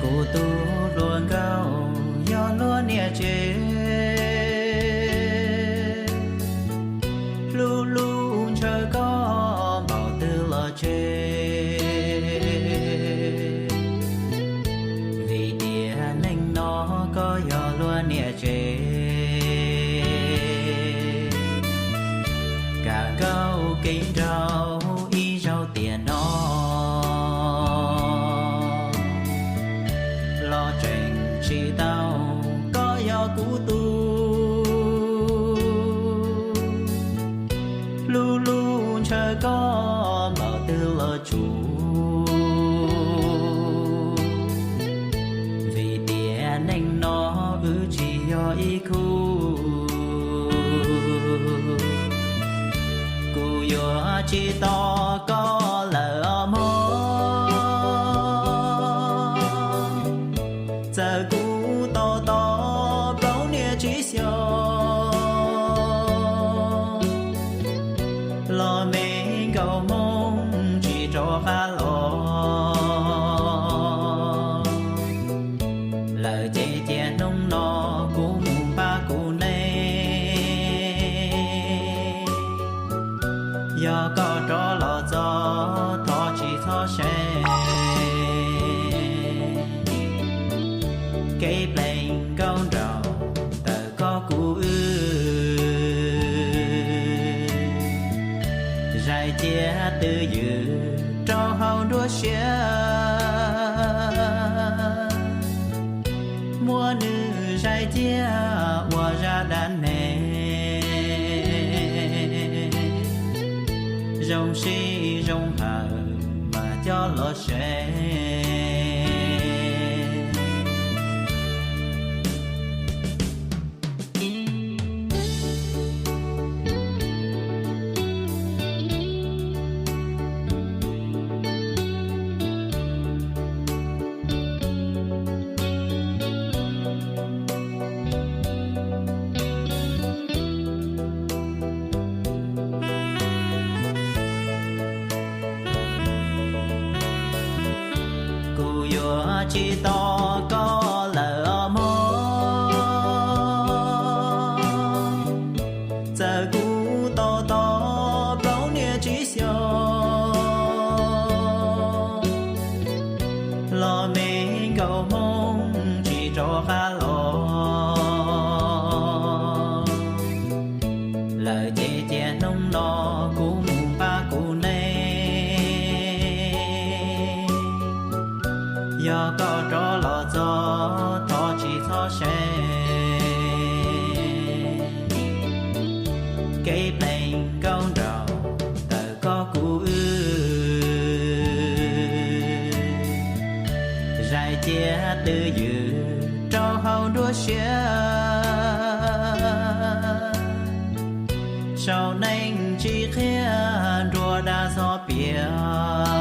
Kuv tus hluas nkauj yog luag niam tsev, hlub hlub ntshaw koj npaum twg los tseg, vim tias neej no koj yog luag niam tsev. Kam nkauj kev nraug ib zaug tiam no los tseem tsis tau, koj yog kuv tus, hlub hlub ntshaw koj npaum twg los tsum, vim tias neej no wb tsis yog ib khub. Kuv yuav tsis tos koj lawm os mog, txawm kuv tos tos plaub niaj tsib xyoos los me nkauj hmoob tsis rov qab los. Lawm ces cia hnub no kuv mus npaj kuv neej, yog koj rov los txog thov tsis txhob seev. Kev plees nkauj nraug tawm koj kuv wb, zais cia twj ywm rau hauv nruab siab, muab nws zais cia ua zaj dab neeg zoo sij zoo hawm mas coj los seev. Kuv yuav tsis tos koj lawm os mog, txawm kuv tos tos plaub niaj tsib xyoos los me nkauj hmoob tsis rov qab los. Lawm ces cia hnub no kuv mus npaj kuv neej, yog koj rov los txog thov tsis txhob seev. Kev plees nkauj nraug tawm koj kuv wb, zais cia twj ywm rau hauv nruab siab, sau neej tsis qhia nruab dab txhob piam.